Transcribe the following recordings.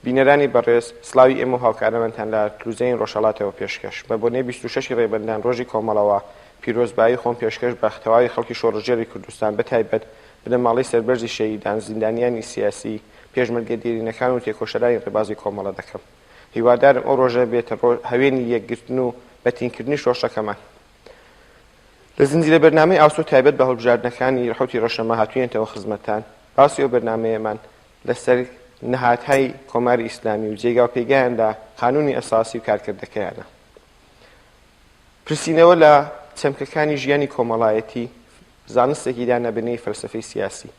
بینەرانی بەڕێز، سڵاوی ئێمە و هاوکارانمانتان لە تلوزێنی ڕۆژهەڵاتەوە پێشکەش. بە بۆنەی 26 ی ڕێبەندان ڕۆژی کۆمەڵەوە، پیرۆزبایی خۆم پێشکەش بە تەواوی خەڵکی شۆڕشگێڕی کوردستان بە تایبەت بنەماڵەی سەربەرزی شەهیدان، زیندانیانی سیاسی، پێشمەرگە دێرینەکان و تێکۆشەرانی ڕێبازی کۆمەڵە دەکەم. هیوادارم ئەو ڕۆژە بێتە هەوێنی یەکگرتن و بەتینکردنی شۆڕشەکەمان. لە زنجیرە بەرنامەی ئاسۆ تایبەت بە هەڵبژاردنەکانی حەوتی ڕەشەمە هاتووینەتەوە خزمەتتان، باسی ئەو بەرنامەیەمان لەسەر نەهادهای کۆماری ئیسلامی و جێگا و پێگایان لە قانوونی ئەساسی و کارکردەکەیانە. پرسینەوە لە چەمکەکانی ژیانی کۆمەڵایەتی زانستێکی دانا بە نێوی فەلسەفەی سیاسی.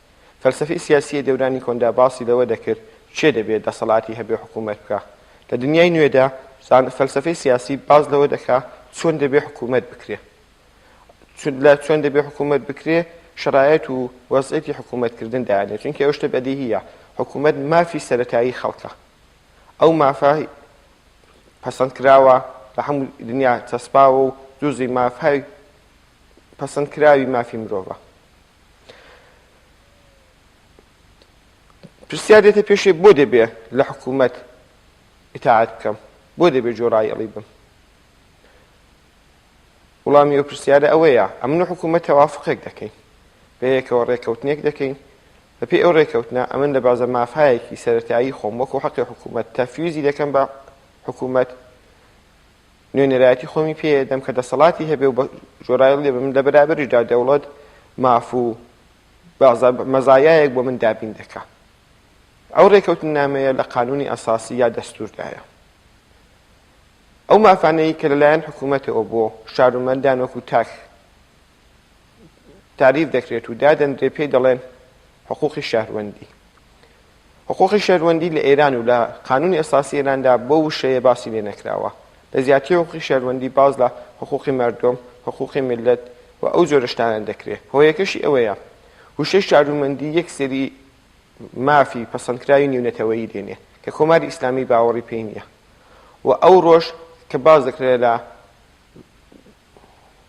فەلسەفەی سیاسیی دەورانی کۆندا باسی لەوە دەکرد کێ دەبێ دەسەڵاتی هەبێ حکوومەت بکا. لە دنیای نوێدا فەلسەفەی سیاسی باس لەوە دەکا چۆن دەبێ حکوومەت بکرێ. لە چۆن دەبێ حکوومەت بکرێ شەرایەت و وەزعیەتی حکوومەتکردن دانێ چونکە ئەو شتە بەدیهیە حکوومەت مافی سەرەتایی خەڵکە ئەو مافە پەسەندکراوە لە هەموو دنیا چەسپاوە و جوزی مافهای پەسەندکراوی مافی مرۆڤە پرسیار دێتە پێشێ بۆ دەبێ لە حکوومەت ئیتاعەت بکەم بۆ دەبێ جۆڕایەڵی بم وڵامی ئەو پرسیارە ئەوەیە، ئەمن و حکوومەت تەوافوقێک دەکەین، بەیەکەوە ڕێککەوتنێک دەکەین، بەپێی ئەو ڕێککەوتنە ئەمن لە بازە مافهایەکی سەرەتایی خۆم وەکوو حەقی حکوومەت تەفویزی دەکەم بە حکوومەت، نوێنەرایەتی خۆمی پێ دەم کە دەسەڵاتی هەبێ و بە جۆرایەڵ لێ بم، لە بەرابەریشدا دەوڵەت ماف و بازە مەزایایەک بۆ من دابین دەکا. ئەو ڕێککەوتننامەیە لە قانوونی ئەساسی یا دەستووردایە. ئەو مافانەی کە لەلایەن حکوومەتەوە بۆ شارومەندان وەکوو تاک تاریف دەکرێت و دادەنرێ پێی دەڵێن حقوقی شەهروەندی. حقوقی شەهروەندی لە ئێران و لە قانونی ئەساسی ئێراندا بەو وشەیە باسی لێ نەکراوە. لە زیاتری حقوقی شەهروەندی باس لە حقوقی مەردۆم، حقوقی میللەت و ئەو جۆرە شتانە دەکرێ. هۆیەکەشی ئەوەیە وشەی شارومەندی یەک سەری مافی پەسەندکراوی نێونەتەوەیی دێنێ کە کۆماری ئیسلامی باوەڕی پێی نییە. و ئەوڕۆش کە باس دەکرێت لە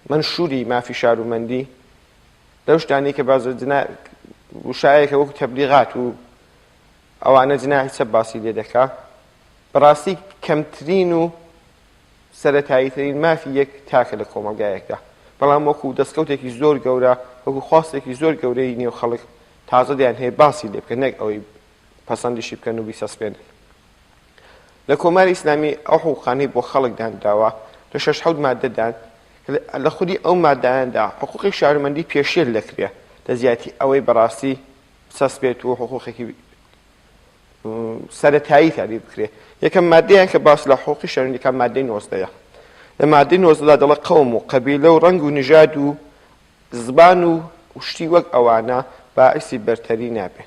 مەنشوری مافی شارومەندی لەو شتانەی کە باس وشایەکە وەکو تەبلیغات و ئەوانە جناحی چەپ باسی لێ دەکا بەڕاستی کەمترین و سەتاییترین مافی یەک تاکە لە کۆمەلگایەکدا بەڵام وەکو دەستکەوتێکی زۆر گەورە وەکو خواستێکی زۆر گەورەی نێو خەڵک تازە دیان هەیە باسی لێ بکەن نەک ئەوەی پەسەندیشی بکەن و بیسەسپێنن. لە کۆماری ئیسلامی ئەو حقوقانەی بۆ خەڵک دانراوە لە شەش حەوت ماددەدان کە لە خودی ئەو ماددانەدا حقوقی شارومەندی پێشێل دەکرێ لە جیاتی ئەوەی بەڕاستی بچەسپێت و حقوقێکی سەرەتایی تاریف بکرێ. یەکەم ماددەیان کە باس لە حقوقی شارومەندی دەکات ماددەی نۆزدەیە. لە ماددەی نۆزدەدا دەڵێ قەوم و قەبیلە و ڕەنگ و نژاد و زبان و شتی وەک ئەوانە باعیسی بەرتەری نابێ.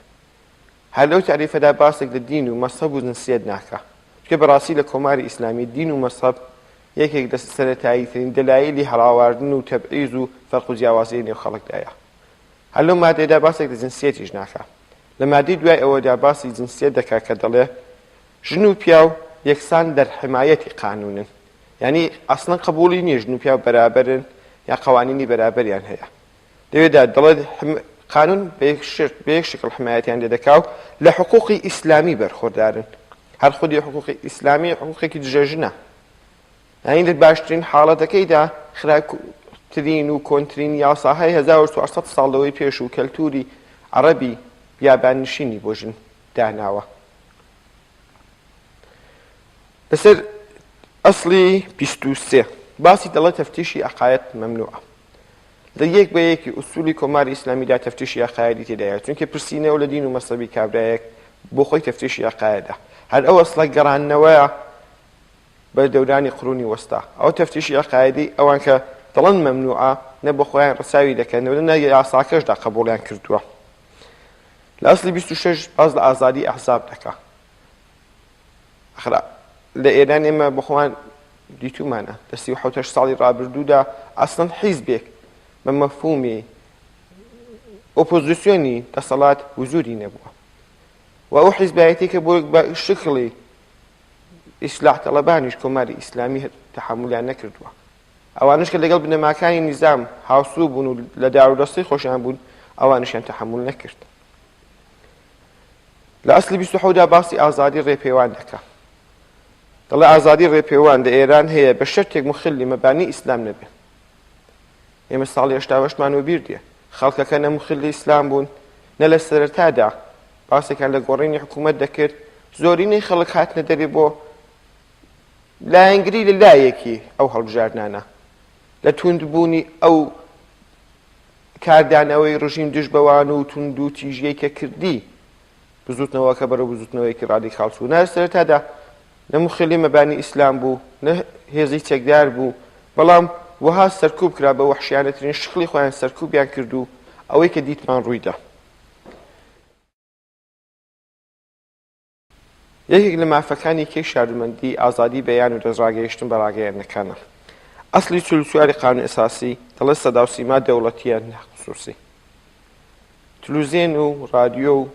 هەر لەو تاریفەدا باسێک لە دین و مەزهەب و جنسیەت ناکا. چونکە بەڕاستی لە کۆماری ئیسلامی دین و مەزهەب یەکێک لە سەرەتاییترین دەلایلی هەڵاواردن و تەبعیز و فەرق و جیاوازیی نێو خەڵکدایە. هەر لەو مادەیەدا باسێک لە جنسیەتیش ناکا. لە مادەی دوای ئەوەدا باسی جنسیەت دەکا کە دەڵێ ژن و پیاو یەکسان دەر حمایەتی قانوونن. یانی ئەسڵەن قەبووڵی نییە ژن و پیاو بەرابەرن یا قەوانینی بەرابەریان هەیە. لەوێدا دەڵێت قانون بە یەک شکڵ حمایەتیان لێ دەکا و لە حقوقی ئیسلامی بەرخۆردارن. هەر خودی حقوقی ئیسلامی حقوقێکی دژە ژنە. یانی لە باشترین حاڵەتەکەیدا خراپترین و کۆنترین یاساهای 1400 ساڵ لەوەی پێش و کەلتوری عەڕەبی بیاباننشینی بۆ ژن داناوە. لەسەر ئەسڵی 23 باسی دەڵێت تەفتیشی عەقایەت مەمنوعە. لە یەک بە یەکی ئوسولی کۆماری ئیسلامیدا تەفتیشی عەقایەدی تێدایە چونکە پرسینەوە لە دین و مەزهەبی کابرایەک بۆ خۆی تەفتیشی عەقایەدە هەر ئەو ئەسڵە گەڕاندنەوەیە بە دەورانی قرونی وەستا ئەو تەفتیشی عەقایەدی ئەوان کە دەڵێن مەمنوعە نە بۆ خۆیان ڕەچاوی دەکەن و نە یاساکەشدا قبوڵیان کردووە لە ئەسلی 26 باس لە ئازادی ئەحزاب دەکا ئەخر لە ئێران ئێمە بۆ خۆمان دیتوومانە لە 37 هەشت ساڵی ڕابردوودا ئەسڵەن حیزبێک بە مەفهومی ئۆپۆزیسیۆنی دەسەڵات وجودی نەبووە و ئەو حیزبایەتی کە بۆ بە شکڵی ئیسلاح تەڵەبانیش کۆماری ئیسلامی تەحەمولیان نەکردووە ئەوانش کە لەگەڵ بنەماکانی نیزام هاوسوو بوون و لە دار و دەستەی خۆشیان بوون ئەوانشیان تەحەمول نەکرد. لە ئەسلی 27 دا باسی ئازادی ڕێپێوان دەکا. دەڵێ ئازادی ڕێپێوان لە ئێران هەیە بە شەرتێک مخلی مەبانی ئیسلام نەبێ. ئێمە ساڵی هەشتاوهەشتمان وەبیر دێ خەڵکەکە نە مخلی ئیسلام بوون نە لە سەرەتادا باسێکان لە گۆڕینی حکوومەت دەکرد زۆرینەی خەڵک هاتنە دەرێ بۆ لایەنگری لە لایەکی ئەو هەڵبژاردنانە لە توندبوونی ئەو کاردانەوەی ڕژیم دژ بەوان و توند و تیژیەی کە کردی بزوتنەوەکە بەرەو بزوتنەوەیەکی ڕادیکاڵ چوو. نە لە سەرەتادا نە موخلی مەبانی ئیسلام بوو، نە هێزی چەکدار بوو، بەڵام وەها سەرکوب کرا بە وەحشیانەترین شکڵی خۆیان سەرکوبیان کرد و ئەوەی کە دیتمان ڕوویدا. یەکێک لە مافەکانی کەی شارومەندی ئازادی بەیان و دەستڕاگەیشتن بە ڕاگەیاندنەکانە. ئەسڵی 44 ی قانون ئەساسی دەڵێت سەدا و سیما دەوڵەتییە نە خسوسی. تلوزێن و ڕادیۆ و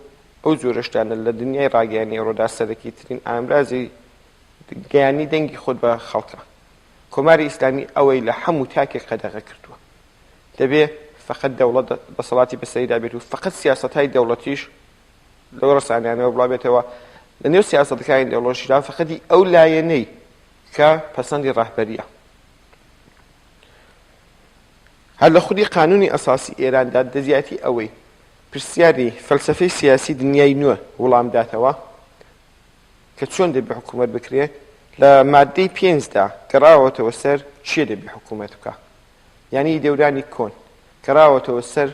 ئەو جۆرە شتانە لە دنیای ڕاگەیاندنی ئەوڕۆدا سەرەکیترین ئامرازی گەیاندنی دەنگی خۆت بە خەڵکە. کۆماری ئیسلامی ئەوەی لە هەموو تاکێک قەدەغە کردووە. دەبێ فەقەت دەوڵەت دەسەڵاتی بەسەریدا بێت و فەقەت سیاسەتهای دەوڵەتیش لەو ڕسانیانەوە بڵاو بێتەوە لە نێو سیاسەتەکانی دەوڵەتیشدا فەقەتی ئەو لایەنەی کە پەسەندی ڕەهبەریە. هەر لە خودی قانونی ئەساسی ئێراندا دەجیاتی ئەوەی پرسیاری فەلسەفەی سیاسی دنیای نوێ وڵام داتەوە کە چۆن دەبێ حکوومەت بکرێ لە مادەی پێنجدا گەڕاوەتەوە سەر چێ دەبێ حکوومەت بکە یعنی دەورانی کۆن گەڕاوەتەوە سەر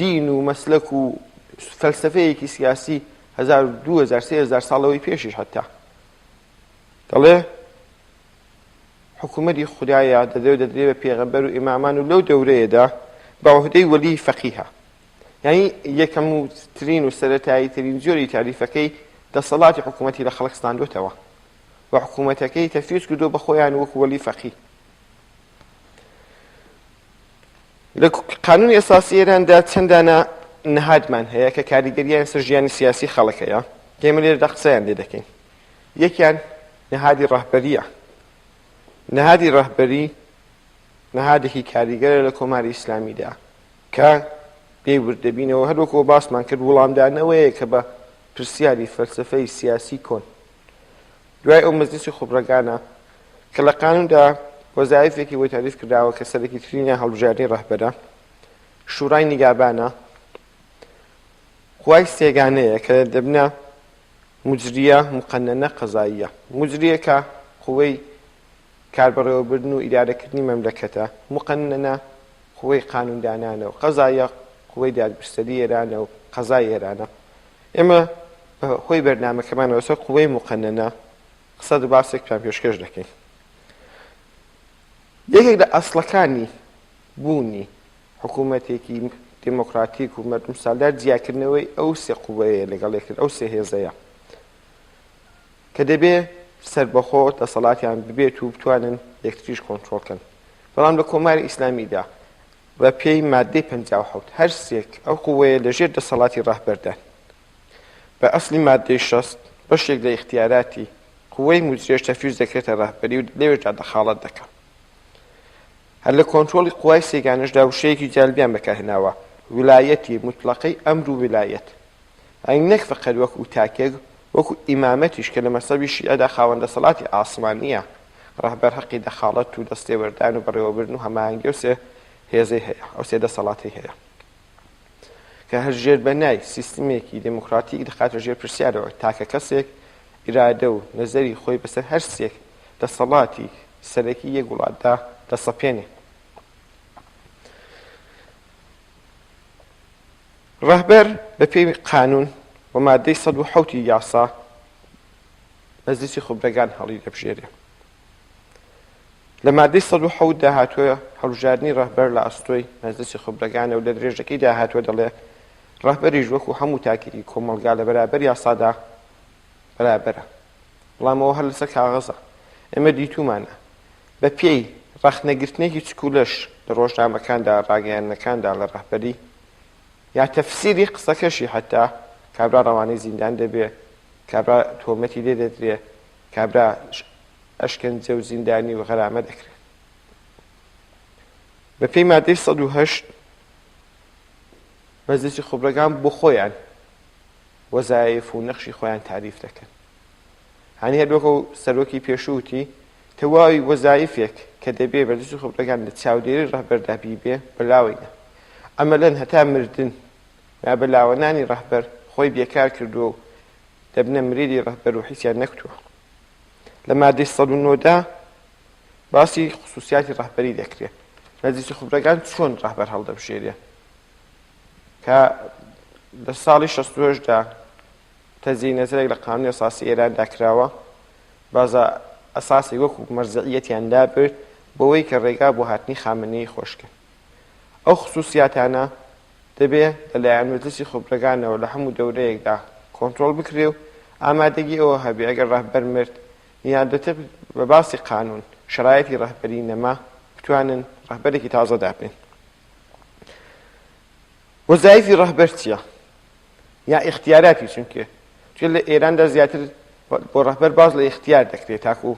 دین و مەسلەک و فەلسەفەیەکی سیاسی هزار و 2000 3000 ساڵەوەی پێشیش حتا دەڵێ حکومەتی خودایە دەدرێ و دەدرێ بە پێغەمبەر و ئیمامان و لەو دەورەیەدا بە عوهدەی وەلی فەقیهە یعنی یەکەم و ترین و سەرەتایی ترین جۆری تاریفەکەی دەسەڵاتی حکوومەتی لە خەڵک ستاندوتەوە و حکوومەتەکەی تەفیز کردو بە خۆیان وەکو وەلی فەقی لە قانونی ئەساسی ئێراندا چەندانە نەهادمان هەیە کە کاریگەریان سەر ژیانی سیاسی خەڵک هەیە ئێمە لێرەدا قسەیان لێ دەکەین یەکیان نەهادی ڕەهبەرییە. نەهادی ڕەهبەری نەهادێکی کاریگەرە لە کۆماری ئیسلامیدا کە پێی ورد دەبینەوە هەر وەکو باسمان کرد وڵامدانەوەیە کە بە پرسیاری فەلسەفەی سیاسی کۆن دوای ئەو مەجلیسی خوبرەگانە کە لە قانوندا وەزایفێکی بۆ تاریف کراوە کە سەرەکی ترینیان هەڵبژاردنی ڕەهبەرە شورای نیگابانە قوای سێگانەیە کە دەبنە موجریە، مقننە، قضائیە. موجریە کە قوەی کاربەڕێوەبردن و ئیدارەکردنی مەملەکەتە، مقننە قوەی قانوندانانە و قضائیە قوەی دادگوستەری ئێرانە و قەزای ئێرانە. ئێمە بە هۆی بەرنامەکەمانەوە لەسەر قوەی مقننە قسە و باسێکتان پێشکەش دەکەین. یەکێک لە ئەسڵەکانی بوونی حکوومەتێکی دێمۆکڕاتیک و مەردم سالار جیاکردنەوەی ئەو سێ قوەیە لەگەڵ یەکتر ئەو سێ هێزەیە کە دەبێ سەربەخۆ دەسەڵاتیان ببێت و بتوانن یەکتریش کۆنترۆڵ کەن بەڵام لە کۆماری ئیسلامیدا بە پێی مادەی 57 هەر سێک ئەو قوەیە لەژێر دەسەڵاتی ڕەهبەردان بە ئەسلی مادەی 60 بەشێک لە ئیختیاراتی قوەی موجرێش تەفویز دەکرێتە ڕەهبەری و لەوێشدا دەخاڵەت دەکا هەر لە کۆنترۆڵی قوای سێگانەشدا وشەیەکی جالبیان بەکارهێناوە، ولایەتی موتڵەقەی ئەمر و ولایەت. یانی نەک فەقەت وەکو تاکێک، وەکو ئیمامەتیش کە لە مەزهەبی شیعەدا خاوەن دەسەڵاتی ئاسمانییە، ڕەهبەر هەقی دەخاڵەت و دەستێوەردان و بەڕێوەبردن و هەماهەنگی ئەو سێ هێزەی هەیە، ئەو سێ دەسەڵاتەی هەیە. کە هەر ژێربەنای سیستمێکی دێموکڕاتیک دەخاتە ژێر پرسیارەوە، تاکە کەسێک ئیرادە و نەزەری خۆی بەسەر هەر سێک دەسەڵاتی سەرەکی یەک وڵاتدا دەسەپێنێ. ڕەهبەر بە پێی قانوون و مادەی 107 ی یاسا مەجلیسی خوبرەگان هەڵیدەبژێرێ. لە مادەی 107 دا هاتووە هەڵبژاردنی ڕەهبەر لە ئەستۆی مەجلیسی خوبرەگانە و لە درێژەکەیدا هاتووە دەڵێ ڕەهبەریش وەکوو هەموو تاکێکی کۆمەڵگا لە بەرابەر یاسادا بەرابەرە. بەڵام ئەوە هەر لەسەر کاغەزە. ئێمە دیتوومانە بە پێی ڕەخنەگرتنێکی چکولەش لە ڕۆژنامەکاندا، ڕاگەیاندنەکاندا لە ڕەهبەری یا تەفسیری قسەکەشی حەتا کابرا ڕەوانەی زیندان دەبێ، کابرا تۆمەتی لێ دەدرێ، کابرا ئەشکەنجە و زیندانی و غەرامە دەکرێ. بە پێی مادەی 108 مەجلیسی خوبرەگان بۆ خۆیان. وەزایف و نەخشی خۆیان تاریف دەکەن. هانی هەر وەکو سەرۆکی پێشوو وتی، تەواوی وەزایفێک کە دەبێ مەجلیسی خوبرەگان لە چاودێری ڕەهبەردا بیبێ بەلاوەی نا. عەمەلەن هەتا مردن یا بەلاوەنانی ڕەهبەر خۆی بێکار کردووە و دەبنە مریدی ڕەهبەر و حیچیان نەکوتووە. لە مادەی 109 دا باسی خصوصیاتی ڕەهبەری دەکرێ. مەجلیسی خوبرەگان چۆن ڕەهبەر هەڵدەبژێرێ؟ کە لە ساڵی 68 دا تەجدید نەزەرێک لە قانونی ئەساسی ئێراندا کراوە، بازە ئەساسێک وەکو مەرجەعیەتیان لابرد بۆوەی کە ڕێگا بۆ هاتنی خامنەیی خۆش کەن. ئەو خسوسیاتانە دەبێ لە لایەن مەجلسی خوبرەگانەوە لە هەموو دەورەیەکدا کۆنترۆڵ بکرێ و ئامادەگی ئەوە هەبێ ئەگەر ڕەهبەر مرد یان دەتب بە باسی قانون شەرایتی ڕەهبەری نەما بتوانن ڕەهبەرێکی تازە دابنێن. وەزایفی ڕەهبەر چیە؟ یا ئیختیاراتی چونکێ چونکە لە ئێراندا زیاتر بۆ ڕەهبەر باس لە ئیختیار دەکرێت تاکو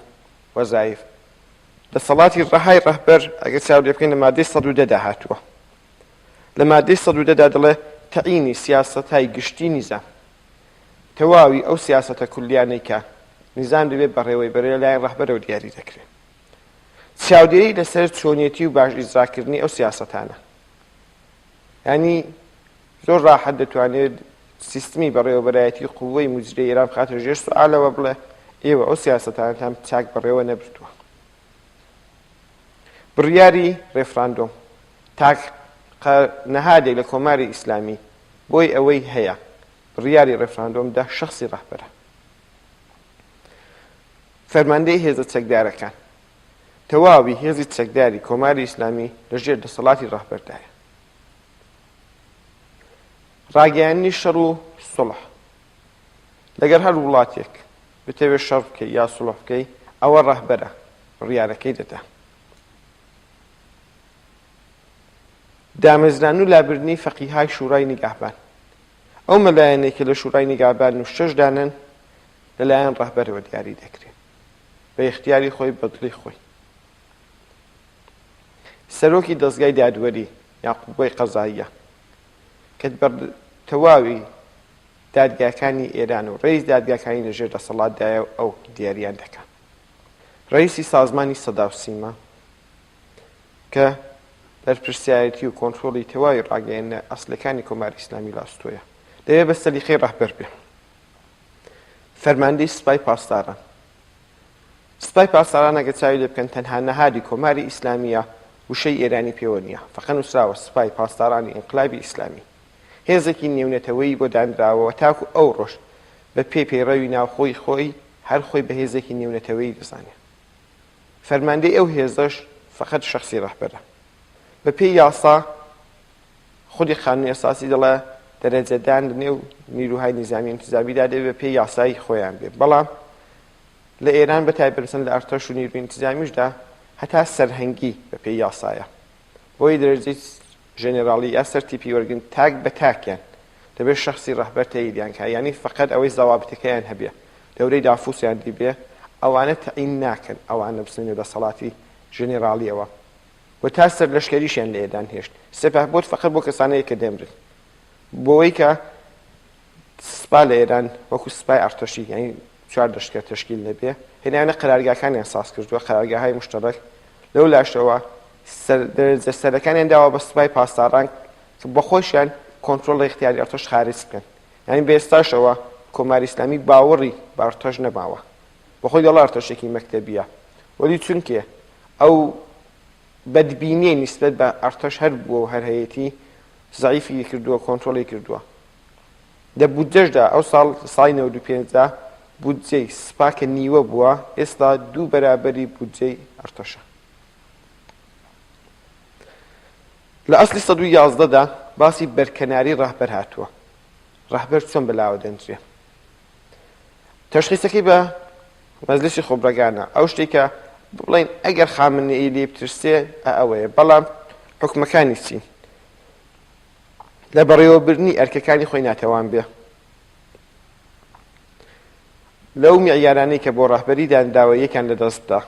وەزایف دەسەڵاتی ڕەهای ڕەهبەر ئەگەر چاو لێ بکەین لە مادەی 110 دا هاتووە لە مادەی 110 دا دەڵێ تەعینی سیاسەتای گشتی نیزام تەواوی ئەو سیاسەتە کولیانەی کە نیزام دەبێت بەڕێوەی بەرێ لەلایەن ڕەهبەرەوە دیاری دەکرێت چاودێری لەسەر چۆنیەتی و باش ئیجراکردنی ئەو سیاسەتانە یانی زۆر ڕاحەت دەتوانێت سیستمی بەڕێوەبەرایەتی قووەی موجریەی ئێران بخاتە ژێر سوئالەوە بڵێ ئێوە ئەو سیاسەتانەتان چاک بەڕێوە نەبردووە. بڕیاری ڕێفراندۆم تاقە نەهادێک لە کۆماری ئیسلامی بۆی ئەوەی هەیە بڕیاری ڕێفراندۆم دا شەخسی ڕەهبەرە. فەرماندەی هێزە چەکدارەکان تەواوی هێزی چەکداری کۆماری ئیسلامی لە ژێر دەسەڵاتی ڕەهبەردایە. ڕاگەیاندنی شەڕ و سوڵح لەگەر هەر وڵاتێک بتەوێت شەڕ بکەی یا سوڵح بکەی ئەوە ڕەهبەرە بڕیارەکەی دەدا. دامەزران و لابردنی فەقیهای شوڕای نیگاهبان ئەو مەلایانەی کە لە شوڕای نیگاهبان و شەش دانەن لەلایەن ڕەهبەرەوە دیاری دەکرێن. بە ئیختیاری خۆی بە دڵی خۆی. سەرۆکی دەزگای دادوەری یا قوبەی قەزاییە کە بە تەواوی دادگاکانی ئێران و ڕئیس دادگاکانی لەژێر دەسەڵاتدایە و ئەو دیاریان دەکا. ڕئیسی سازمانی سەدا و سیما کە بەرپرسیارێتی و کۆنترۆڵی تەواوی ڕاگەیەندنە ئەسڵیەکانی کۆماری ئیسلامی لە ئەستۆیە. دەبێ بە سەلیقەی ڕەهبەر بێ. فەرماندەی سپای پاسداران سپای پاسداران ئەگەر چاوی لێ بکەن تەنها نەهادی کۆماری ئیسلامییە وشەی ئێرانی پێوە نییە فەقە نووسراوە سپای پاسدارانی ئینقلابی ئیسلامی هێزێکی نێونەتەوەیی بۆ دانراوە تاکو ئەو ڕۆژ بە پێی پەیڕەوی ناوخۆی خۆی هەر خۆی بە هێزێکی نێونەتەوەیی دەزانێ فەرماندەی ئەو هێزەش فەقەت شەخسی ڕەهبەرە بە پێی یاسا خودی قانونی ئەساسی دەڵێ دەرەجەدان لە نێو نیروهای نیزامی ئینتزامیدا دەبێ بە پێی یاسایی خۆیان بێ بەڵام لە ئێران بە تایبەت مەسەن لە ئەرتەش و نیروی ئینتزامیشدا هەتا سەرهەنگی بە پێی یاسایە بۆی دەرەجەی ژەنێراڵی یا سەرتیپی وەرگن تاک بە تاکیان دەبێت شخصی ڕەهبەر تەییدیان کا یانی فقط ئەوەی زەوابتەکەیان هەبێ دەورەی دافوسیان دیبێ ئەوانە تەعین ناکەن ئەوانە بچنە نێو دەسەڵاتی ژەنێراڵیەوە و تا سەرلەشکەریشیان لە ئێران هێشت. سپهبد فەقەت بۆ کەسانەیە کە دەمرن. بۆوەی کە سپا لە ئێران وەکو سپای ئەرتەشی یانی چوار لەشکر تەشکیل نەبێ، هێنایانە قەرارگاکانیان ساز کردووە، قەرارگاهای مشتەرەک. لەو لاشەوە سەر دەرەجە سەرەکانیان داوە بە سپای پاسداران کە بە خۆشیان کۆنترۆڵ لە ئیختیاری ئەرتەش خارج بکەن. یانی بە ئێستاشەوە کۆماری ئیسلامی باوەڕی بە ئەرتەش نەماوە. بەخۆی دەڵێ ئەرتەشێکی مەکتەبییە. وەلی چونکێ ئەو بەدبینیەی نیسبەت بە ئەرتەش هەر بووە و هەر هەیەتی زەعیفی کردووە کۆنترۆڵی کردووە لە بودجەشدا ئەو ساڵ ساڵی 95 دا بودجەی سپا کە نیوە بووە ئێستا دوو بەرابەری بودجەی ئەرتەشە لە ئەسلی 111 دا باسی بەرکەناری ڕەهبەر هاتووە ڕەهبەر چۆن بەلاوە دەنرێ تەشخیسەکەی بە مەجلیسی خوبرەگانە ئەو شتەی کە بڵێین ئەگەر خامنەیی لێی بترسێ ئەوەیە بەڵام حوکمەکانی چین لە بەڕێوەبردنی ئەرکەکانی خۆی ناتەوان بێ لەو معیارانەی کە بۆ ڕەهبەری دانراوە یەکیان لە دەست بدا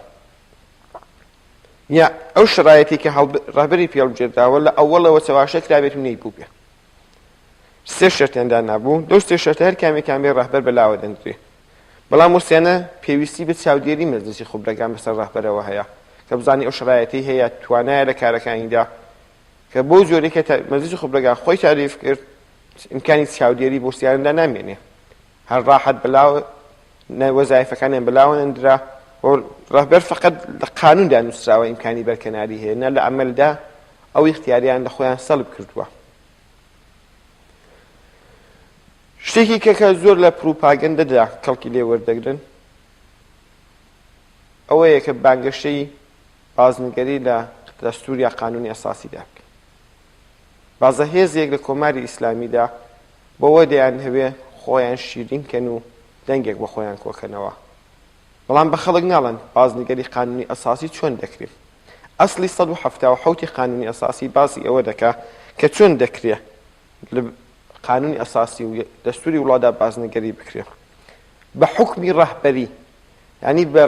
یا ئەو شرایەتی کە ڕەهبەری پێڵبژێردراوە لە ئەوەڵەوە چەواشە کرابێت و نەیبووبێ. سێ شەرتیان دانابوو، لەو سێ شەرتە هەر کامێکیان بێ ڕەهبەر بەلاوە دەندرێ. بەڵام ئەو سیانە پێویستی بە چاودێری مەجلیسی خوبرەگان بەسەر ڕەهبەرەوە هەیە کە بزانێ ئەو شەرایەتەی هەیە، توانایە لە کارەکانیدا کە بەو جۆرەی کە مەجلیسی خوبرەگان خۆی تاریف کرد ئیمکانی چاودێری بۆ سیانەدا نامێنێ. هەر ڕاحەت بەلاوە وەزایفەکانیان بەلاوە نەندرا و ڕەهبەر فقط لە قانوندا نووسراوە ئیمکانی بەرکەناری هەیە نە لە عەمەلدا ئەو ئیختیاریان لە خۆیان سەلب کردووە. شتێکی کە کە زۆر لە پروپاگەندەدا کەڵکی لێ وەردەگرن ئەوەیە کە بانگەشەی بازنگەری لە دەستور یا قانونی ئەساسیدا بکەن. بازە هێزێک لە کۆماری ئیسلامیدا بەوە دەیانهەوێ خۆیان شیرین کەن و دەنگێک بە خۆیان کۆکەنەوە. بەڵام بە خەڵک ناڵێن بازنگەری قانونی ئەساسی چۆن دەکرێ. ئەسڵی 177 ی قانونی ئەساسی باسی ئەوە دەکا کە چۆن دەکرێ لە قانونی ئەساسی و دەستوری وڵاتدا بازنگەری بکرێ بە حوکمی ڕەهبەری یانی بە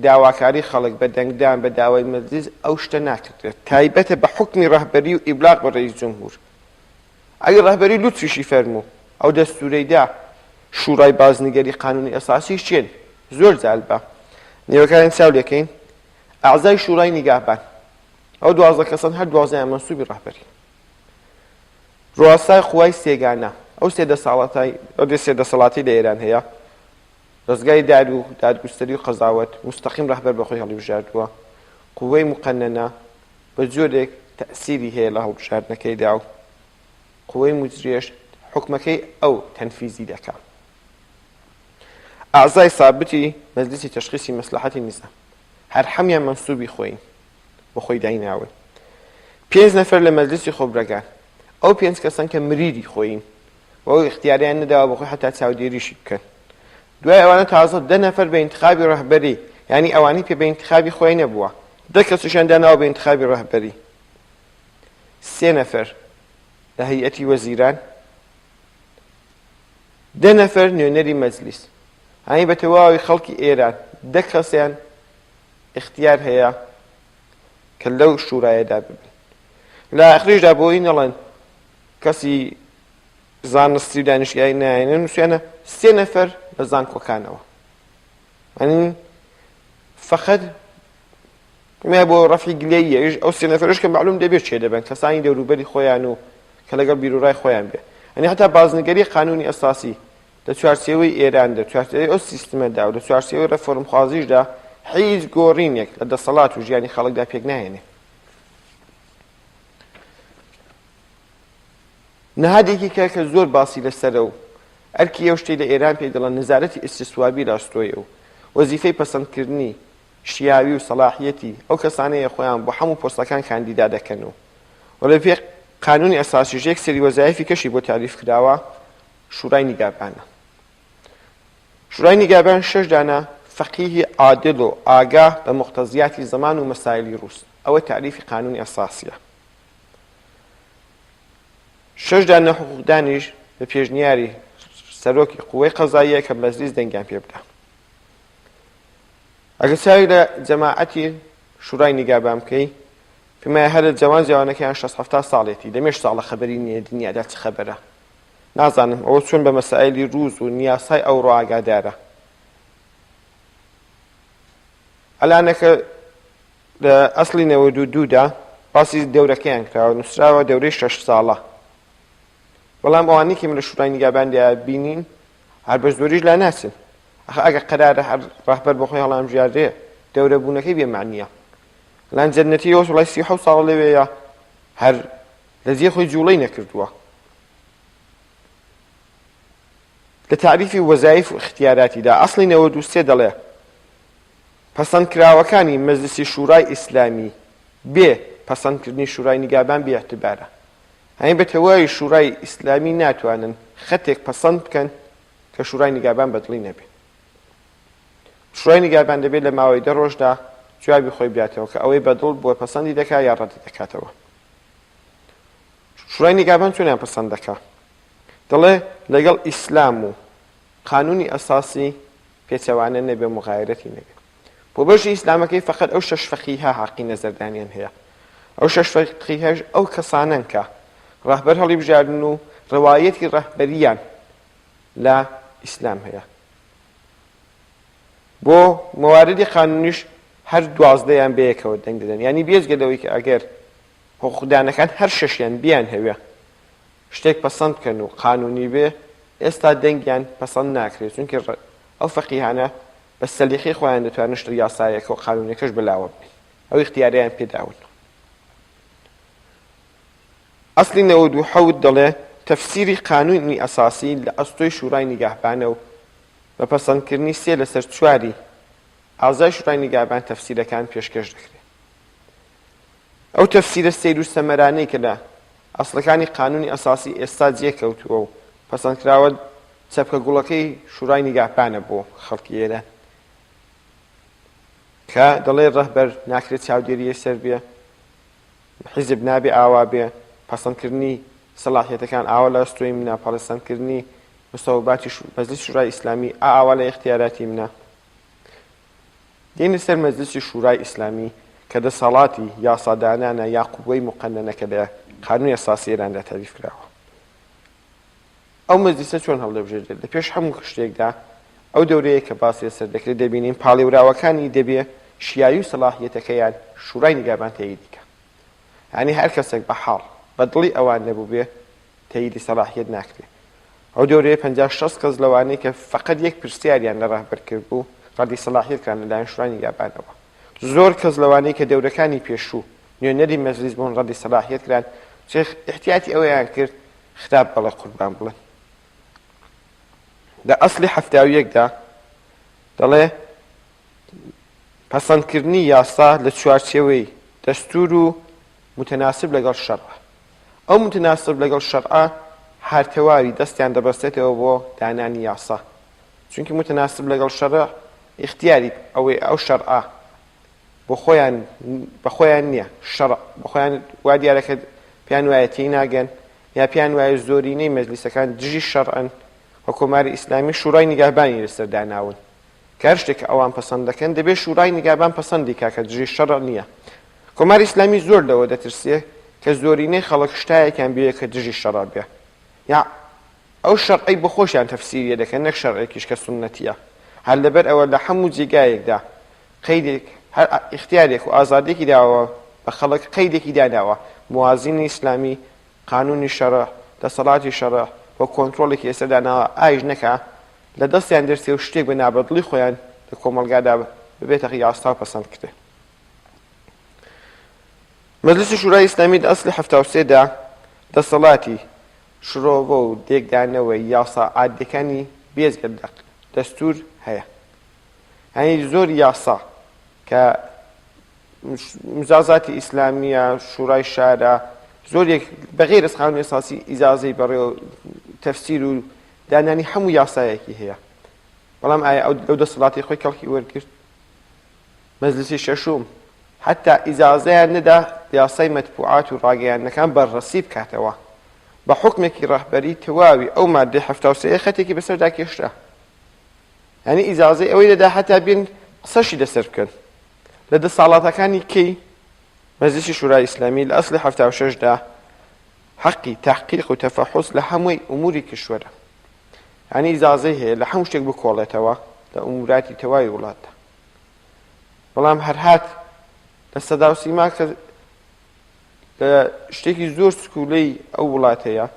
داواکاری خەڵک بە دەنگدان بە داوای مەجلیس ئەو شتە ناکردرێت تایبەتە بە حوکمی ڕەهبەری و ئیبلاغ بە ڕئیس جمهور ئەگەر ڕەهبەری لوتفیشی فەرموو ئەو دەستوورەی دا، شوڕای بازنگەری قانونی ئەساسی چێن؟ زۆر جالبە نێوەکانیان چاو لێکەین ئەعزای شوڕای نیگاهبان ئەو 12 کەسەن هەر دوازدەیان مەنسوبی ڕەهبەری ڕواسای قوای سێگانە ئەو سێ دەسەڵاتای ئەو دێ سێ دەسەڵاتی لە ئێران هەیە دەزگای داد و دادگوستەری و قەزاوەت مستەقیم ڕەهبەر بەخۆی هەڵیبژاردووە قوەی مقەنەنە بە جۆرێک تەئسیری هەیە لە هەڵبژاردنەکەیدا و قوەی موجریەش حوکمەکەی ئەو تەنفیزی دەکا. ئەعزای سابتی مەجلیسی تەشخیسی مەسلەحەتی نیزام هەر حەمیان مەنسوبی خۆین بۆ خۆی دایناون. پێنج نەفەر لە مەجلیسی خۆبرەگان ئەو پێنج کەسەن کە مریدی خۆین و ئەو ئیختیاریان نەداوە بە خۆی حەتا چاودێریشی بکەن. دوای ئەوانە تازە دە نەفەر بە ئینتخابی ڕەهبەری یانی ئەوانەی پێ بە ئینتخابی خۆی نەبووە دە کەسیشیان داناوە بە ئینتخابی ڕەهبەری سێ نەفەر لە هەیئەتی وەزیران دە نەفەر نوێنەری مەجلیس هانی بە تەواوی خەڵکی ئێران دە کەسیان ئیختیار هەیە کە لەو شورایەدا ببن لە ئاخریشدا بۆی نەڵێن کەسی زانستی و دانیشگاهی نایەنە نووسیانە سێ نەفەر لە زانکۆکانەوە ئەنی فقط پێم بۆ ڕەفعی گلەییە ئیش ئەو سێ نەفەرش کە معلوم دەبێت چێ دەبن کەسانی دەوروبەری خۆیان و کە لەگەڵ بیرورای خۆیان بێ ئەنی هەتا بازنگەری قانونی ئەساسی لە چوارچێوەی ئێراندا چوارچێوەی ئەو سیستمەدا و لە چوارچێوەی ڕێفۆرمخوازیشدا هیچ گۆڕینێک لە دەسەڵات و ژیانی خەڵکدا پێک ناهێنێ. نەهادێکی کە کە زۆر باسی لەسەرە و ئەرکی ئەو شتەی لە ئێران پێی دەڵێن نەزارەتی ئیستسوابی لە ئەستۆیە و وەزیفەی پەسەندکردنی شیاوی و سەڵاحیەتی ئەو کەسانەیە خۆیان بۆ حەموو پۆستەکان کاندیدا دەکەن و و لە پێی قانونی ئەساسیش یەک سەری وەزایفی کەشی بۆ تاریف کراوە شورای نیگابانە. شورای نیگابان شەش دانە فەقیهی عادل و ئاگا بە موقتەزیاتی زەمان و مەسایلی ڕووس ئەوە تاریفی قانونی ئەساسیە. شەش دانە حقوقدانیش بە پێشنیاری سەرۆکی قوەی قەزاییە کە مەجلیس دەنگیان پێ بدا. ئەگەر چاوی لە جەماعەتی شورای نیگابان بکەی پێمایە هەر لە جەوان جەوانەکەیان شەست حەفتا ساڵێتی لەمێژ ساڵە خەبەری نییە دنیادا چ خەبەرە نازانم ئەوە چۆن بە مەسایلی ڕوز و نیاسای ئەوڕۆ ئاگادارە ئەلانەکە لە ئەسڵی 92 دا باسی دەورەکەیان کراوە نووسراوە دەورەی شەش ساڵە بەڵام ئەوانەی کە لە شورای نیگاباندا بینین هەر بە زۆریش لا ناچن ئەخ ئەگە قەرارە هەر ڕەهبەر بۆ خۆی هەڵامژاردێ دەورە بوونەکەی بێ معنیە لان جەنەتی ئەوش وڵای 37 ساڵە لەوێیە هەر لە جێ خۆی جوڵەی نەکردووە لە تاریفی وەزایف و اختیاراتیدا ئەسڵی 93 دەڵێ پەسەندکراوەکانی مەجلسی شورای ئیسلامی بێ پەسەندکردنی شورای نیگابان بێ اعتبارە. یانی بە تەواوی شورای ئیسلامی ناتوانن خەتێک پەسەند بکەن کە شورای نیگابان بەدڵی نەبێ. شورای نیگابان دەبێت لە ماوەی دە ڕۆژدا جوابی خۆی بداتەوە کە ئەوەی بەدڵ بووە پەسەندی دەکا یا ڕەدی دەکاتەوە. شورای نیگابان چۆنیان پەسەند دەکا؟ دەڵێ لەگەڵ ئیسلام و قانونی ئەساسی پێچەوانە نەبێ موغایرەتی نەبێ بۆ بەشی ئیسلامەکەی فەقەت ئەو شەش فەقیهە حەقی نەزەردانیان هەیە ئەو شەش فەقیهەش ئەو کەسانەن کە ڕەهبەر هەڵیبژاردن و ڕەوایەتی ڕەهبەرییان لە ئیسلام هەیە. بۆ مواردی قانونیش هەر دوازدەیان بەیەکەوە دەنگ دەدەن. یانی بێجگە لەوەی کە ئەگەر حقوقدانەکان هەر شەشیان بیانهەوێ شتێک پەسەند بکەن و قانونی بێ، ئێستا دەنگیان پەسەند ناکرێ، چونکە ئەو فەقیهانە بە سەلیقەی خۆیان دەتوانن شتە یاسایەکە و قانونیەکەش بەلاوە بنێن. ئەو ئیختیارەیان پێ داون. ئەسلی 97 دەڵێ تەفسیری قانونی ئەساسی لە ئەستۆی شورای نیگاهبانە و بە پەسەندکردنی سێ لەسەر چواری ئازای شورای نیگابان تەفسیرەکان پێشکەش دەکرێ. ئەو تەفسیرە سەیر و سەمەرانەی کە لە ئەسڵەکانی قانونی ئەساسی ئێستا جێ کەوتووە و پەسەندکراوە چەپکە گوڵەکەی شورای نیگاهبانە بۆ خەڵکی ئێران کە دەڵێ ڕەهبەر ناکرێت چاودێریی سەر بێ، حیزب نابێ ئاوا بێ، پەسەندکردنی سەڵاحیەتەکان ئاوا لە ئەستۆی منە، پەسەندکردنی مستەوباتی مەجلیسی شورای ئیسلامی ئاوا لە ئیختیاراتی منە. دێینە سەر مەجلیسی شورای ئیسلامی کە دەسەڵاتی یاسادانانە یا قوەی مقننە کە لە قانونی ئەساسی ئێراندا تەعریف کراوە. ئەو مەجلیسە چۆن هەڵدەبژێردرێت؟ لە پێش هەموو شتێکدا ئەو دەورەیە کە باس لەسەر دەکرێت دەبینین پاڵێوراوەکانی دەبێ شیاوی و سەڵاحیەتەکەیان شورای نیگابان تەییدی کا. یانی هەر کەسێک بە حاڵ بە دڵی ئەوان نەبووبێ تەییدی سەڵاحیەت ناکرێ. ئەو دەورەیە 50 60 کەس لەوانەی کە فەقەت یەک پرسیاریان لە ڕەهبەر کردبوو ڕەدی سەڵاحیەت کران لەلایەن شورای نیگابانەوە. زۆر کەس لەوانەی کە دەورەکانی پێشوو نوێنەری مەجلیس بوون ڕەدی سەلاحیەت کران، شێخ ئیحتیاتی ئەوەیان کرد خراپ بەڵێ قوربان بڵێن. لە ئەسڵی 71 دا دەڵێ پەسەندکردنی یاسا لە چوارچێوەی دەستور و متناسب لەگەڵ شەرع. ئەو متناسب لەگەڵ شەرعە هەر تەواوی دەستیان دەبەستێتەوە بۆ دانانی یاسا. چونکی متناسب لەگەڵ شەرع ئیختیاری ئەوەی ئەو شەرعە بۆ خۆیان بە خۆیان نییە شەڕع بە خۆیان وا دیارە کە پێیان وایە تێی ناگەن یا پێیان وایە زۆرینەی مەجلیسەکان دژی شەڕعن و کۆماری ئیسلامی شوڕای نیگاهبانی لەسەر داناون کە هەر شتێک کە ئەوان پەسەند دەکەن دەبێت شوڕای نیگابان پەسەندی کا کە دژی شەڕع نییە کۆماری ئیسلامی زۆر لەوە دەترسێ کە زۆرینەی خەڵک شتایەکیان بوێ کە دژی شەڕع بێ یا ئەو شەرعەی بۆ خۆشیان تەفسیریە دەکەن نەک شەرعێکیش کە سوننەتیە هەر لەبەر ئەوە لە حەموو جێگایەکدا قەیدێک هەر ئیختیارێک و ئازادیەکی داوە بە خەڵک قەیدێکی داناوە موازینی ئیسلامی قانونی شەرع دەسەڵاتی شەرع و کۆنترۆڵێکی لەسەر داناوە ئایش نەکا لە دەستیان دەرچێ و شتێک بە نابەدڵی خۆیان لە کۆمەڵگادا ببێتە یاسا و پەسەند کرێ. مەجلسی شورای ئیسلامی لە ئەسلی 73 دا دەسەڵاتی شرۆڤە و لێکدانەوەی یاسا عادیەکانی بێجگە دەق، دەستور، هەیە. یانی زۆر یاسا کە مجازاتی ئیسلامیە، شورای شارە، زۆر یەک بەغیر از قانون ئەساسی ئیجازەی بەڕێوە تەفسیر و دانانی هەموو یاسایەکی هەیە. بەڵام ئایا ئەو لەو دەسەڵاتی خۆی کەڵکی وەرگرت؟ مەجلسی شەشوم حەتا ئیجازەیان نەدا یاسای مەتبوعات و ڕاگەیاندنەکان بەرڕەسی بکاتەوە. بە حوکمێکی ڕەهبەری تەواوی ئەو ماددەی 73 ە خەتێکی بەسەردا کێشرا. یانی ئیجازەی ئەوەی دەدا حەتا بێن قسەشی لەسەر بکەن. لە دەساڵاتەکانی کەی مەجلسی شورای ئیسلامی لە ئەسڵی 76 دا حەقی تەحقیق و تەفەحوس لە هەمووی ئوموری کشوەرە. یانی ئیجازەی هەیە لە هەموو شتێک بکۆڵێتەوە لە ئوموراتی تەواوی وڵاتدا. بەڵام هەر هات لە سەدا و سیما کە لە شتێکی زۆر سکولەی ئەو وڵاتەیە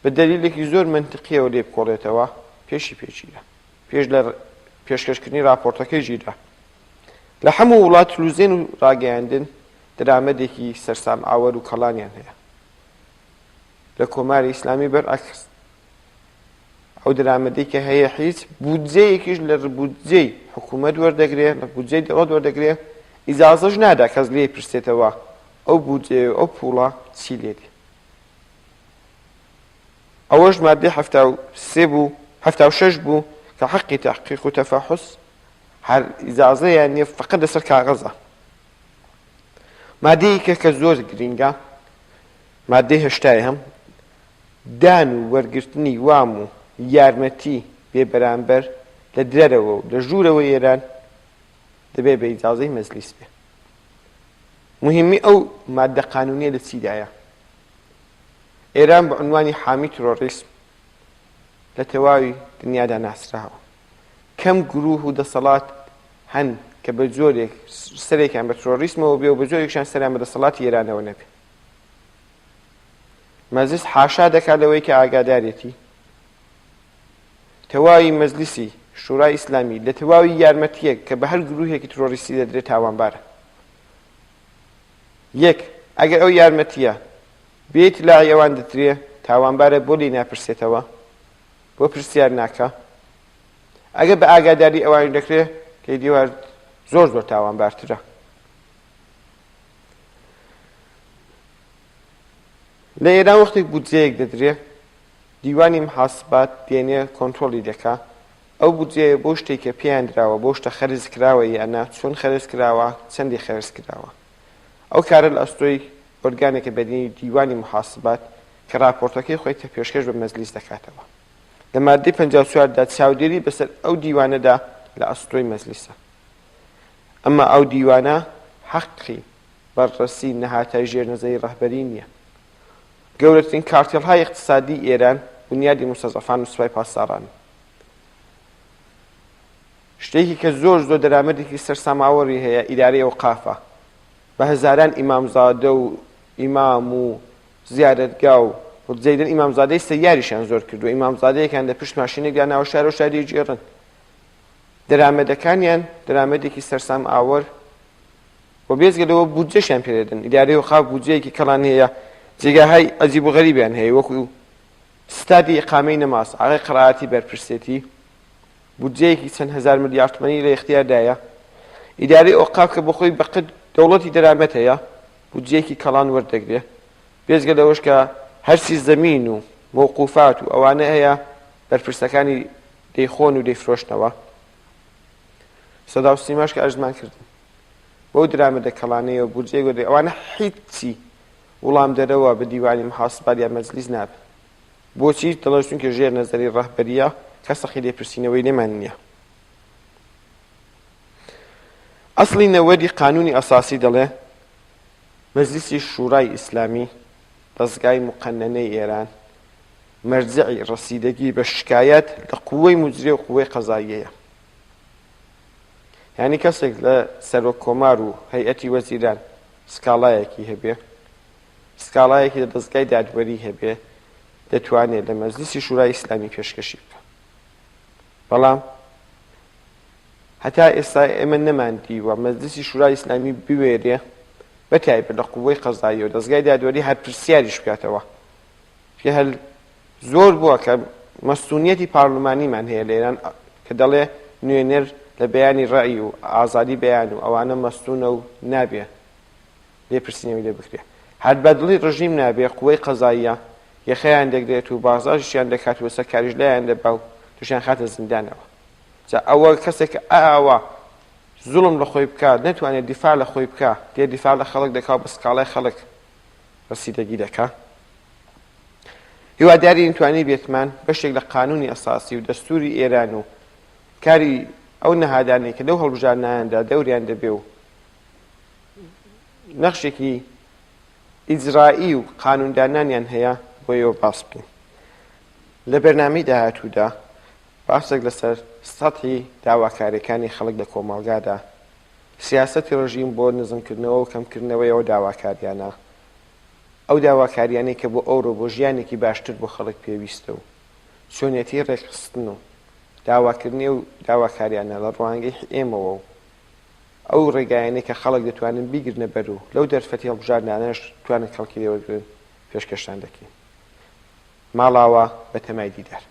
بە دەلیلێکی زۆر منتقیەوە لێ بکۆڵێتەوە پێشی پێچیرە پێش لە پێشکەشکردنی راپۆرتەکەی ژیرا لە هەموو وڵات تلوزیۆن و ڕاگەیاندن درامەدێکی سەرسام ئاوەر و کەڵانیان هەیە لە کۆماری ئیسلامی بەرعکس ئەو درامەدەی کە هەیە هیچ بودجەیەکیش لە بودجەی حکوومەت وەردەگرێ لە بودجەی دەوڵەت وەردەگرێ ئیجازەش نادا کەس لێی پرسێتەوە ئەو بودجەیە و ئەو پووڵە چی لێ دێ ئەوەش مادەی 73 بوو 76 بوو کە حەقی تحقیق و تەفەحوس هەر ئیجازەیان نییە فقط لەسەر کاغەزە مادەیەکە کە زۆر گرینگە مادەی هەشتای هەم دان و وەرگرتنی وام و یارمەتی بێ بەرامبەر لە درەرەوە و لە ژوورەوەی ئێران دەبێ بە ئیجازەی مەجلیس بێ. موهیمی ئەو ماددە قانوونیە لە چیدایە؟ ئێران بە عنوانی حامی ترۆریسم لە تەواوی دنیادا ناسراوە. کەم گروه و دەسەڵات هەن کە بە جۆرێک سەرێکیان بە ترۆریسمەوە بێ و بە جۆرێکیان سەریان بە دەسەڵاتی ئێرانەوە نەبێ. مەجلیس حاشا دەکات لەوەی کە ئاگادارێتی. تەواوی مەجلیسی شورای ئیسلامی لە تەواوی یارمەتییەک کە بە هەر گروهێکی ترۆریستی دەدرێت تاوانبارە. یەک، ئەگەر ئەو یارمەتییە بێ ئیتلاعی ئەوان دەدرێ تاوانبارە بۆ لێی ناپرسێتەوە؟ بۆ پرسیار ناکا؟ ئەگەر بە ئاگاداری ئەوانیش دەکرێ کە دیوار زۆر زۆر تاوانبارترە. لە ئێران وەختێک بودجەیەک دەدرێ دیوانی محاسبات دێنێ کۆنترۆڵی دەکا ئەو بودجەیە بۆ شتێک کە پێیان دراوە بۆ شتە خەرج کراوە یا نا چۆن خەرج کراوە چەندی خەرج کراوە ئەو کارە لە ئەستۆی ئۆرگانێکە بە نێوی دیوانی محاسبات کە راپۆرتەکەی خۆی کە پێشکەش بە مەجلیس دەکاتەوە لە مادەی 54 دا چاودێری بەسەر ئەو دیوانەدا لە ئەستۆی مەجلیسە ئەما ئەو دیوانە حەقی بەرڕەسی نەهاتای ژێر نەزەری ڕەهبەری نییە. گەورەترین کارتێڵهای ئیقتسادیی ئێران بونیادی موستەزعەفان و سوپای پاسدارانن. شتێکی کە زۆر زۆر دەرامەتێکی سەرساماوەری هەیە ئیدارەی ئەوقافە. بە هەزاران ئیمامزادە و ئیمام و زیارەتگا و جەیدەن ئیمامزادەی سەیاریشیان زۆر کردووە. ئیمامزادەیەکیان لە پشت ماشینێکدا ناوە شارە و شاری گێڕن. دەرامەدەکانیان دەرامەتێکی سەرسام ئاوەر و بێجگە لەوە بودجەشیان پێ دەدەن. ئیدارەی ئەوقاف بودجەیەکی کەڵان هەیە، جێگاهای عەجیب و غەریبیان هەیە وەکو ستادی ئیقامەی نەماز، ئاغای قەرائاتی بەرپرسێتی، بودجەیەکی چەند هەزار ملیار تمەنی لە ئیختیاردایە. ئیدارەی ئەوقاف کە بۆ خۆی بە قەد دەوڵەتی دەرامەت هەیە، بودجەیەکی کەڵان وەردەگرێ. بێجگە لەوەش کە هەرچی زەمین و مەوقوفات و ئەوانە هەیە بەرپرسەکانی دەیخۆن و دەیفرۆشنەوە. سەدا و سیماش کە ئەرزمان کردن. بەو درامەدە کەڵانەیەوە بودجەیەک وەردەگرن ئەوانە هیچی وڵامدەرەوە بە دیوانی محاسبات یا مەجلیس نابن. بۆچی؟ دەڵێن چونکە ژێر نەزەری ڕەهبەریە کەس حەقی لێپرسینەوەی لێمان نییە. ئەسڵی نەوەدی قانونی ئەساسی دەڵێ مەجلیسی شورای ئیسلامی دەزگای مقننەی ئێران مەرجعی ڕەسیدەگی بە شکایەت لە قوەی موجریە و قوەی قەزاییەیە. یانی کەسێک لە سەرۆک کۆمار و هەیئەتی وەزیران سکاڵایەکی هەبێ، سکاڵایەکی لە دەزگای دادوەری هەبێ، دەتوانێ لە مەجلیسی شورای ئیسلامی پێشکەشی بکا. بەڵام هەتا ئێستا ئێمە نەماندیوە مەجلیسی شورای ئیسلامی بوێرێ بە تایبەت لە قوەی قەزایی و دەزگای دادوەری هەر پرسیاریش بکاتەوە. چونکە هەر زۆر بووە کە مەسونیەتی پارلمانیمان هەیە لە ئێران کە دەڵێ نوێنەر لە بەیانی ڕەئی و ئازادی بەیان و ئەوانە مەسونە و نابێ لێپرسینەوەی لێ بکرێ. هەر بە دڵی ڕژیم نابێ قوەی قەزاییە یەخەیان دەگرێت و بازاژیشیان دەکات و لەسەر کاریش لایان دەبا و توشیان خاتە زیندانەوە. جا ئەوە کەسێک کە ئاوا زوڵم لە خۆی بکات نەتوانێت دیفاع لە خۆی بکا دێ دیفاع لە خەڵک دەکا و بە سکاڵای خەڵک ڕەسیدەگی دەکا. هیوادارین توانیبێتمان بەشێک لە قانونی ئەساسی و دەستوری ئێران و کاری ئەو نەهادانەی کە لەو هەڵبژاردنانەدا دەوریان دەبێ و نەخشێکی ئیجرائی و قانوندانانیان هەیە بۆ ئێوە باس بکەین. لە بەرنامەی داهاتوودا باسێک لەسەر سەتحی داواکاریەکانی خەڵک لە کۆمەڵگادا، سیاسەتی ڕژیم بۆ نزمکردنەوە و کەمکردنەوەی ئەو داواکاریانە، ئەو داواکاریانەی کە بۆ ئەوڕۆ بۆ ژیانێکی باشتر بۆ خەڵک پێویستە و چۆنیەتی ڕێکخستن و داواکردنی ئەو داواکاریانە لە ڕوانگەی ئێمەوە و ئەو ڕێگایانەی کە خەڵک دەتوانن بیگرنە بەر و لەو دەرفەتی هەڵبژاردنانەش بتوانن کەڵکی لێ وەرگرن پێشکەشتان دەکەین. ماڵاوا بە تەمای دیدار.